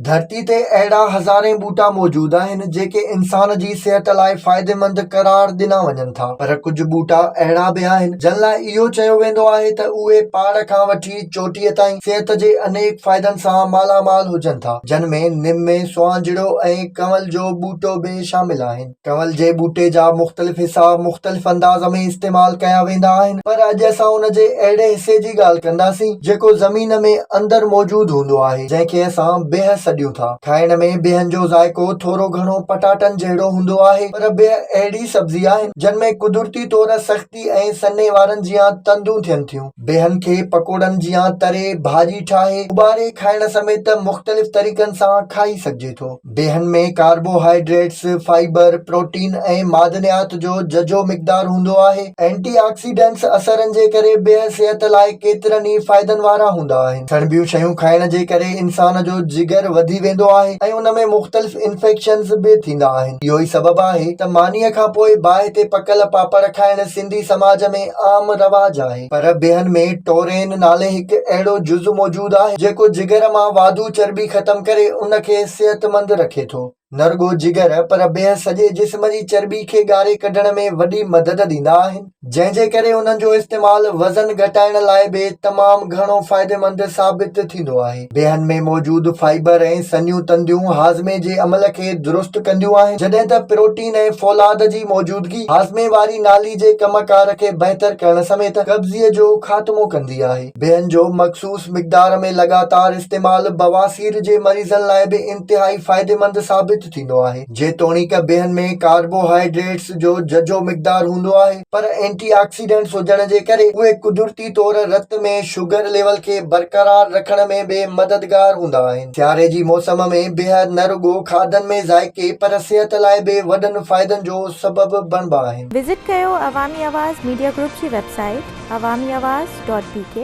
ڌرتي تي اهڙا هزارين ٻوٽا موجود آهن، جيڪي انسان جي صحت لاء فائديمند قرار ڏنا وڃن ٿا، پر ڪجهه ٻوٽا اهڙا به آهن، جن لاء اهو چيو ويندو آهي ته اهي پاڙ کان وٺي چوٽيء تائين صحت جي انيڪ فائدن سان مالا مال هجن ٿا، جن ۾ نم، سوانجڙو ۽ ڪنول جو ٻوٽو به شامل آهن. ڪنول جي ٻوٽي جا مختلف حصا مختلف انداز ۾ استعمال ڪيا ويندا آهن پر اڄ اسان ان جي اهڙي حصي جي ڳالهه ڪنداسين جيڪو زمين ۾ اندر موجود هوندو آهي جنهن کي اسان بيهه سڏيون ٿا. کائڻ ۾ بيهن جو ذائقو ٿورو گهڻو پٽاٽن جهڙو هوندو آهي پر بيهه اهڙي سبزي آهن جن ۾ قدرتي طور سختي ۽ سنهي وارن جيان تندون ٿين ٿيون. بيهن کي پڪوڙن جيان تري، ڀاڄي ٺاهي، اٻاري کائڻ سميت مختلف طريقن سان کائي سگهجي ٿو. بيهن ۾ ڪاربوهائيڊريٽس، فائبر، پروٽين ۽ معدنيات جو ججهو مقدار هوندو آهي. اينٽي آڪسيڊنٽس اثرن جي ڪري بيهه صحت لاء ڪيترن ئي فائدن وارا هوندا آهن. سڻڀيون شيون کائڻ جي ڪري انسان جو جگر وڌي ويندو آهي ۽ ان ۾ مختلف انفيڪشنز به ٿيندا آهن. اهو ئي سبب آهي ته مانيء کان پوء باهه تي پڪل پاپڙ کائڻ سنڌي سماج ۾ عام رواج آهي. پر بيهن ۾ ٽورين نالي هڪ اهڙو جز موجود آهي جيڪو جگر مان واڌو چرٻي ختم ڪري ان کي صحتمند رکي ٿو. نه رڳو جگر پر بيهه سڄي جسم جي چرٻي کي ڳاري ڪڍڻ ۾ وڏي مدد ڏيندا آهن جنهن جي ڪري انهن جو استعمال وزن گهٽائڻ لاء به تمام گهڻو فائديمند ثابت ٿيندو آهي. بيهن ۾ موجود فائبر ۽ سنهيون تنديون هاضمي جي عمل کي درست ڪنديون آهن جڏهن ته پروٽين ۽ فولاد جي موجودگي هاضمي واري نالي جي ڪم ڪار کي بهتر ڪرڻ سميت قبضيء جو خاتمو ڪندي آهي. بيهن جو مخصوص مقدار ۾ لڳاتار استعمال بواسير جي مريضن لاء به انتهائي فائديمند ثابت ٿيندو آهي. جيتوڻيڪ بيهن ۾ ڪاربوهائيڊريٽس جو ججهو مقدار هوندو آهي پر اينٽي آڪسيڊنٽس هجڻ جي ڪري اهي قدرتي طور رت ۾ شگر ليول کي برقرار رکڻ ۾ به مددگار هوندا آهن. سياري جي موسم ۾ بيهه نه رڳو کاڌن ۾ ذائقي پر صحت لاء به وڏن فائدن جو سبب بڻبا آهن. وزٽ ڪيو عوامي آواز ميڊيا گروپ جي website Awami Awaz dot B K.